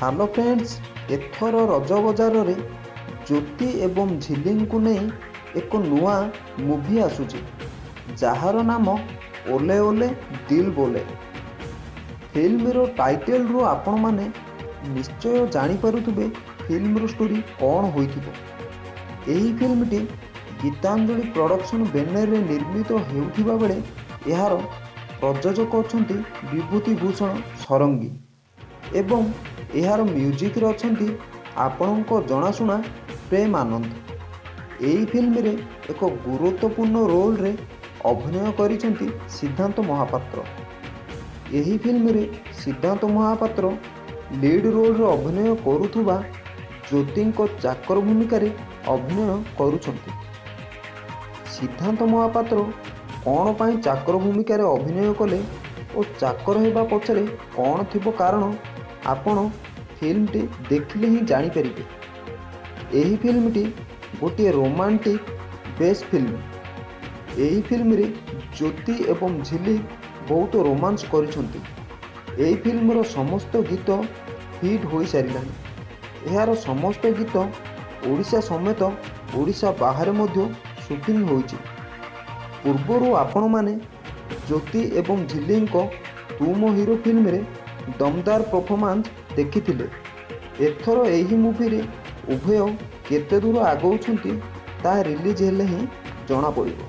Hello friends, ଏଥର ରଜ ବଜାରରେ ଜ୍ୟୋତି ଏବଂ ଝିଲିଙ୍କୁ ନେଇ ଏକ ନୂଆ ମୁଭି ଆସୁଛି, ଯାହାର ନାମ ଓଲେ ଓଲେ ଦିଲ୍ ବୋଲେ। ଫିଲ୍ମର ଟାଇଟେଲରୁ ଆପଣମାନେ ନିଶ୍ଚୟ ଜାଣିପାରୁଥିବେ ଫିଲ୍ମର ଷ୍ଟୋରି କ'ଣ ହୋଇଥିବ। ଏହି ଫିଲ୍ମଟି ଗୀତାଞ୍ଜଳି ପ୍ରଡକ୍ସନ୍ ବ୍ୟାନରରେ ନିର୍ମିତ ହେଉଥିବା ବେଳେ ଏହାର ପ୍ରଯୋଜକ ଅଛନ୍ତି ବିଭୂତି ଭୂଷଣ ସରଙ୍ଗୀ ଏବଂ ଏହାର ମ୍ୟୁଜିକରେ ଅଛନ୍ତି ଆପଣଙ୍କ ଜଣାଶୁଣା ପ୍ରେମ୍ ଆନନ୍ଦ। ଏହି ଫିଲ୍ମରେ ଏକ ଗୁରୁତ୍ୱପୂର୍ଣ୍ଣ ରୋଲରେ ଅଭିନୟ କରିଛନ୍ତି ସିଦ୍ଧାନ୍ତ ମହାପାତ୍ର। ଏହି ଫିଲ୍ମରେ ସିଦ୍ଧାନ୍ତ ମହାପାତ୍ର ଲିଡ୍ ରୋଲରେ ଅଭିନୟ କରୁଥିବା ଜ୍ୟୋତିଙ୍କ ଚାକର ଭୂମିକାରେ ଅଭିନୟ କରୁଛନ୍ତି। ସିଦ୍ଧାନ୍ତ ମହାପାତ୍ର କ'ଣ ପାଇଁ ଚାକର ଭୂମିକାରେ ଅଭିନୟ କଲେ ଓ ଚାକର ହେବା ପଛରେ କ'ଣ ଥିବ କାରଣ, ଆପଣ ଫିଲ୍ମଟି ଦେଖିଲେ ହିଁ ଜାଣିପାରିବେ। ଏହି ଫିଲ୍ମଟି ଗୋଟିଏ ରୋମାଣ୍ଟିକ୍ ବେସ୍ ଫିଲ୍ମ। ଏହି ଫିଲ୍ମରେ ଜ୍ୟୋତି ଏବଂ ଝିଲି ବହୁତ ରୋମାନ୍ସ କରିଛନ୍ତି। ଏହି ଫିଲ୍ମର ସମସ୍ତ ଗୀତ ହିଟ୍ ହୋଇସାରିଲାଣି। ଏହାର ସମସ୍ତ ଗୀତ ଓଡ଼ିଶା ସମେତ ଓଡ଼ିଶା ବାହାରେ ମଧ୍ୟ ସୁଟିଂ ହୋଇଛି। ପୂର୍ବରୁ ଆପଣମାନେ ଜ୍ୟୋତି ଏବଂ ଝିଲିଙ୍କ ତୁ ମୋ ହିରୋ ଫିଲ୍ମରେ ଦମଦାର ପରଫର୍ମାନ୍ସ ଦେଖିଥିଲେ। ଏଥର ଏହି ମୁଭିରେ ଉଭୟ କେତେ ଦୂର ଆଗଉଛନ୍ତି ତାହା ରିଲିଜ୍ ହେଲେ ହିଁ ଜଣାପଡ଼ିବ।